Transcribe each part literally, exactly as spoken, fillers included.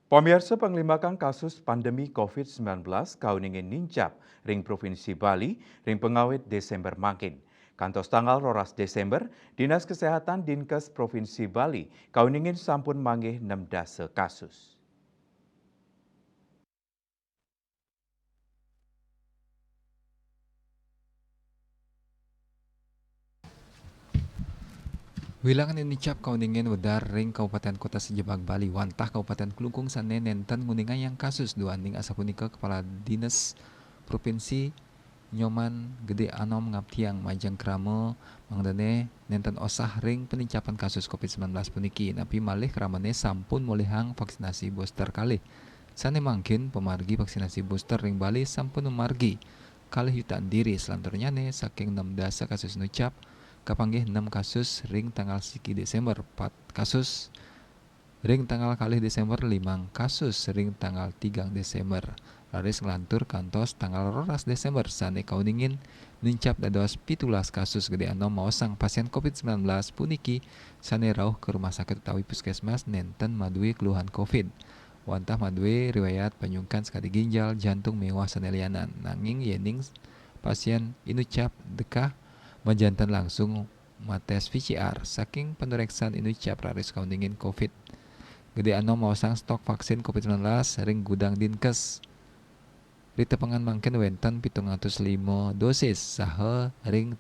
Pamiarsa, panglimbakang kasus pandemi covid sembilan belas kauningin nincap ring Provinsi Bali ring pangawit Desember mangkin. Kantos tanggal roras Desember, Dinas Kesehatan Dinkes Provinsi Bali kauningin sampun manggih nem dasa kasus. Wilangan inucap kauningin wedar ring Kabupaten Kota sajebag Bali, wantah Kabupaten Klungkung sane nenten nguningayang kasus. Duaning asapunika, Kepala Dinas Provinsi Nyoman Gede Anom ngaptiang majeng krama mangdane nenten osah ring penincapan kasus covid sembilan belas puniki, napi malih kramane sampun molihang vaksinasi booster kalih. Sane mangkin, pamargi vaksinasi booster ring Bali sampun mamargi kalih yutaan diri. Salanturnyane, saking nem dasa kasus nucap, kapanggih nem kasus ring tanggal siki Desember, pat kasus ring tanggal kalih Desember, limang kasus ring tanggal tigang Desember. Raris nglantur kantos tanggal roras Desember, sane kauningin nincap dados pitulas kasus. Gede Anom maosang, pasien covid sembilan belas puniki sane rauh ka rumah sakit utawi puskesmas nenten madue keluhan covid. Wantah madue riwayat panyungkan sakadi ginjal, jantung miwah sane lianan. Nanging yening pasien inucap dekah, majanten langsung mates V C R. Saking panureksan inucap raris kauningin covid. Gede Anom maosang, stok vaksin covid sembilan belas ring gudang Dinkes ritepengan mangkin wenten pitung atus lima dosis, saha ring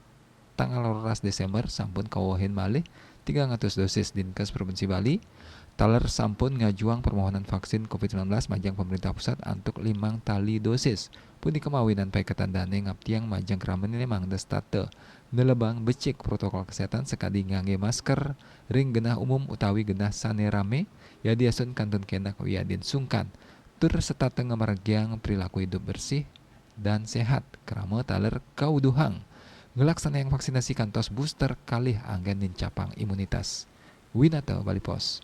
tanggal roras Desember sampun kawehin malih tigang atus dosis. Dinkes Provinsi Bali taler sampun ngajuang permohonan vaksin covid sembilan belas majeng pemerintah pusat antuk limang tali dosis. Punika mawinan paiketan dane ngaptiang majeng kramane mangda setata nelebang becik protokol kesehatan sakadi ngangge masker ring genah umum utawi genah sane rame, yadiastun kantun kenak wiadin sungkan, tur setata ngamargiang perilaku hidup bersih dan sehat, krama taler kauduhang nglaksanayang vaksinasi kantos booster kalih anggen nincapang imunitas. Winata Bali Post.